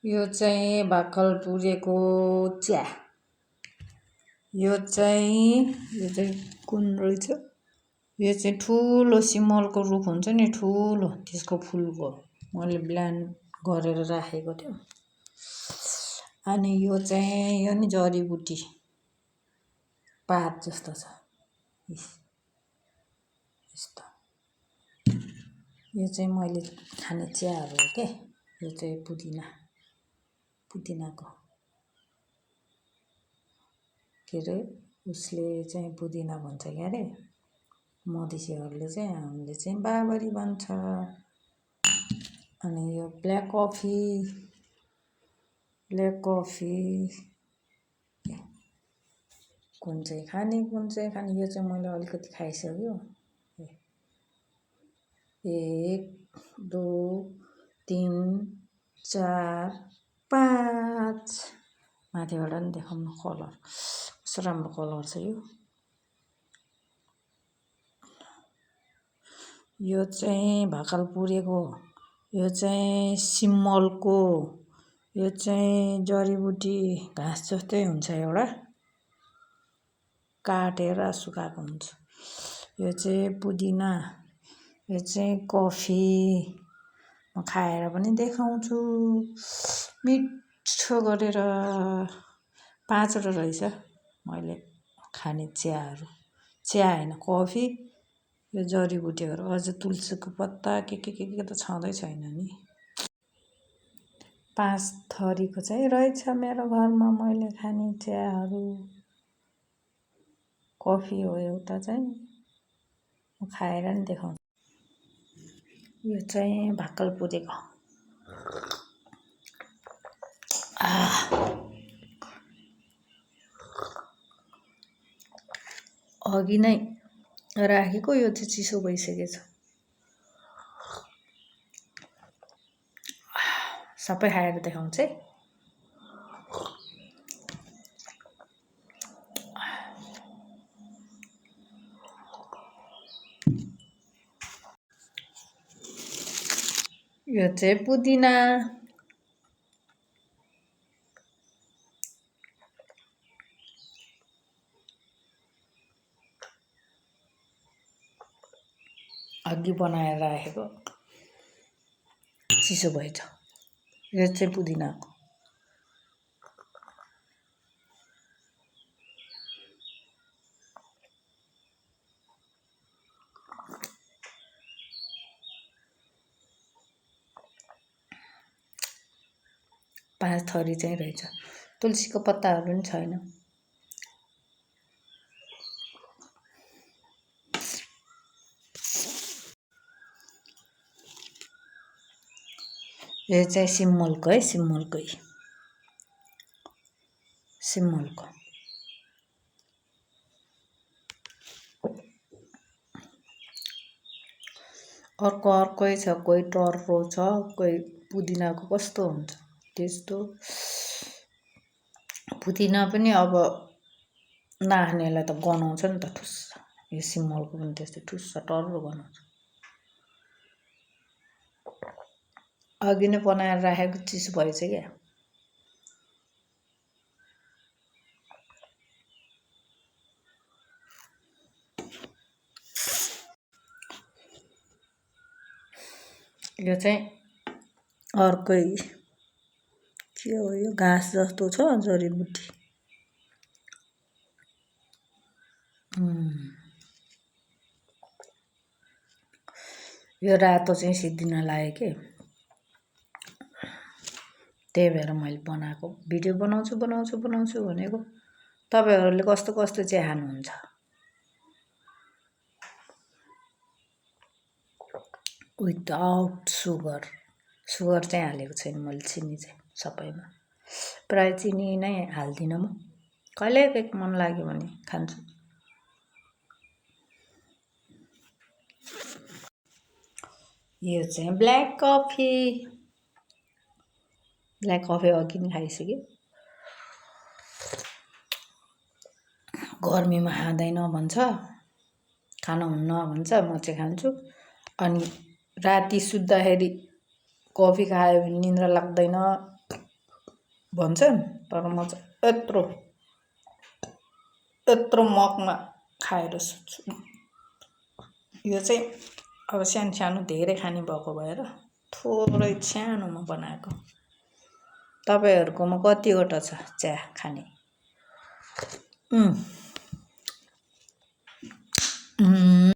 यो चाहिँ भर्खर पुरेको चिया। यो चाहिँ कुन रहेछ? यो चाहिँ ठुलो सिमलको रुख हुन्छ नि, ठुलो त्यसको फुलको मैले ब्लेन्ड गरेर राखेको थियो। अनि यो नि जडीबुटी पात जस्तो छ यस्तो। यो चाहिँ मैले खाने चियाहरू हो के। यो चाहिँ पुदिनाको के अरे उसले चाहिँ पुदिना भन्छ क्या अरे, मधेसीहरूले चाहिँ, हामीले चाहिँ बाबरी भन्छ। अनि यो ब्ल्याक कफी कुन चाहिँ खाने यो चाहिँ मैले अलिकति खाइसक्यो। 1 2 3 4 5 माथिबाट नि देखाउनु कलर कस्तो राम्रो कलर छ यो चाहिँ भाकल पुरेको, यो चाहिँ सिमलको, यो चाहिँ जडीबुटी घाँस जस्तै हुन्छ, एउटा काटेर सुकाएको हुन्छ। यो चाहिँ पुदिना, यो चाहिँ कफी। म खाएर पनि देखाउँछु मिठो गरेर। 5वटा रहेछ मैले खाने चियाहरू। चिया हैन, कफी, यो जडीबुटीहरू, अझ तुलसीको पत्ता के त छँदै छैन नि। 5 थरीको चाहिँ रहेछ मेरो घरमा मैले खाने चियाहरू। कफी हो एउटा चाहिँ, म खाएर नि देखाउँछु। यो चाहिँ भाकल पुरेको। अघि नै राखेको, यो चाहिँ चिसो भइसकेछ। सबै खाएर देखाउँछ है। यो चाहिँ पुदिना, अघि बनाएर राखेको, चिसो भएछ। यो चाहिँ पुदिनाको। पाँच थरी चाहिँ रहेछ। तुलसीको पत्ताहरू पनि छैन। यो चाहिँ सिमलको है, सिमलको। अर्कै छ, कोही टर्रो छ, कोही पुदिनाको कस्तो हुन्छ त्यस्तो। पुदिना पनि अब नाख्नेलाई त गनाउँछ नि त ठुस्स। यो सिमलको पनि त्यस्तै ठुस्स टर्रो गनाउँछ। अघि नै बनाएर राखेको, चिसो भएछ क्या। यो चाहिँ अर्कै के हो, यो घाँस जस्तो छ, जडीबुटी। यो रातो चाहिँ सिद्धिन लाग्यो कि, त्यही भएर मैले बनाएको। भिडियो बनाउँछु भनेको। तपाईहरूले कस्तो चाहिँ खानुहुन्छ? विदाउट सुगर चाहिँ हालेको छैन मैले, चिनी चाहिँ सबैमा। प्राय चिनी नै हाल्दिनँ म, कहिले मन लाग्यो भने खान्छु। यो चाहिँ ब्ल्याक कफी अघि नै खाइसक्यो। गर्मीमा खाँदैन भन्छ, खान हुन्न भन्छ, म चाहिँ खान्छु। अनि राति सुत्दाखेरि कफी खायो भने निन्द्रा लाग्दैन, भन्छन् तर म चाहिँ यत्रो मगमा खाएर सुत्छु। यो चाहिँ अब सानो सानो धेरै खाने भएको भएर थोरै सानोमा बनाएको। तपाईँहरूकोमा कतिवटा छ चिया खाने?